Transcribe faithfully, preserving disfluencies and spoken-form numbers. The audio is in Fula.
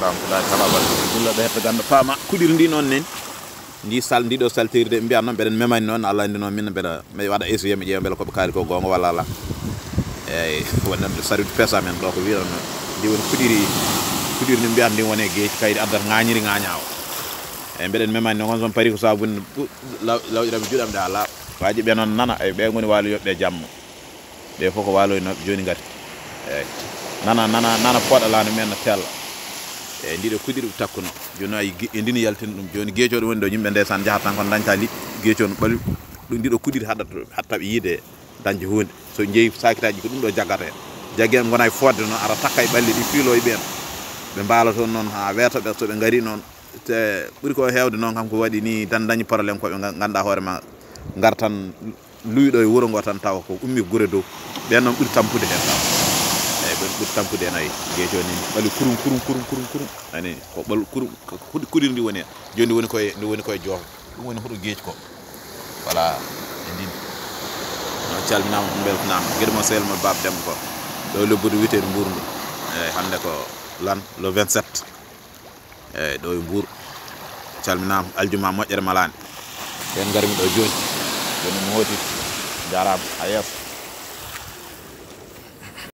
Rahmatullahi taala wa barakatuh. Dulla ɓe hetta ganda fama kuɗiri ndi noon nen. Ndi sal, ndi ɗo saltiri de, mbiya noon mbeɗen memani noon, Allah andi noon min mbeɗa, mi waɗa essayé mi ƴeewa mbela ko ɓe kaali ko goonga walla ala. Eyyi, wonande sarude pesa men ɗo ko wiɗon noon. Ndi woni kuɗiri, kuɗiri ndi mbiyata ndi woni e geeci kayri addat ŋañiri ŋaña o. Eyyi, mbeɗen memani noon, kono son pari ko sabunde bu-, law-, lawƴiram juuɗam de ala. Waaji ɓe noon nana, eyyi, ɓe ngoni waalo yoɓɓe jamma. Ɓe fof ko waaloynooɓe, jooni ngari. Eyyi. Nana, nana, nana pooɗa laana men no teella. Eyyi, ndiɗo kuɗiri takkuno. Jooni ay gi-, e ndini yaltina ɗum. Jooni geeco ɗo woni ɗo, yimɓe ndeysaan njahata tan ko dañta liɗɗi. Geeco no ɓalu ɗum, ndiɗo kuɗiri haɗata, haɗata ɓe yiide dañde huunde. So jeeyi saakitaaji ko ɗum ɗo jaggata heen. Jaggi en ngona e fodde noon, ara takka e ɓalli ɗi fiilo e ɓeen. Ɓe mbaala toon noon haa weeta ɓe, so ɓe ngari noon. Te ɓuri ko heewde noon kam ko waɗi ni tan dañi problème ko ɓe nga-, ngannduɗaa hoore ma ngar tan luyɗo e wuro ngo tan tawa ko ummi gure dow. Ɓen noon ɓuri tampude heen tawa. Eyyi, ɓen ɓuri tampude heen, ayi. Geeco ni ɓali kurum, kurum, kurum, kurum, kurum. Ani ko ɓal kurum, ko kuɗi-, kuɗiri ndi woni heen. Jooni ndi woni koye, ndi woni koye joofe. Ɗum woni hoto geec ko. Voilà, e ndin. On calminaama, on mbeltanaama. Geɗe mo sehil mo Baaba Demba ko. Ɗo e lobbudu wiyetee Mbuur ndu. Eyyi, hannde ko lan, le vingt-sept. Eyyi, ɗo e Mbuur. Calminaama, aljuma moƴƴere malaani. Ɓen ngarmi ɗo jooni. Jooni mi hooti. Jaaraama, a yeeso.